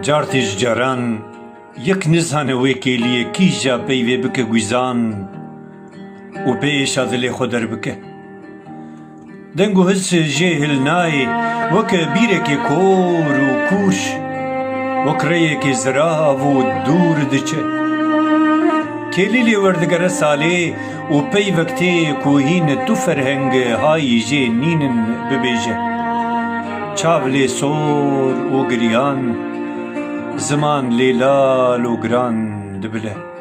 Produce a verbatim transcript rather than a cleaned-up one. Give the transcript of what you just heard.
Cartê ji caran yek nizane wê kêliyê kîja peyvê bike gwîzan û pê êşa dilê xwe derbike. Deng û his jê hilnayê, weke bîrekê kor û kûr, wek rêyekê zirav û dûr diçe. Kêlî lê werdigere salê û peyvek tê ku hîn tu ferheng hayî jê nînin bibêje. Çav lê sor û giryan, ziman lê lal û giran dibile.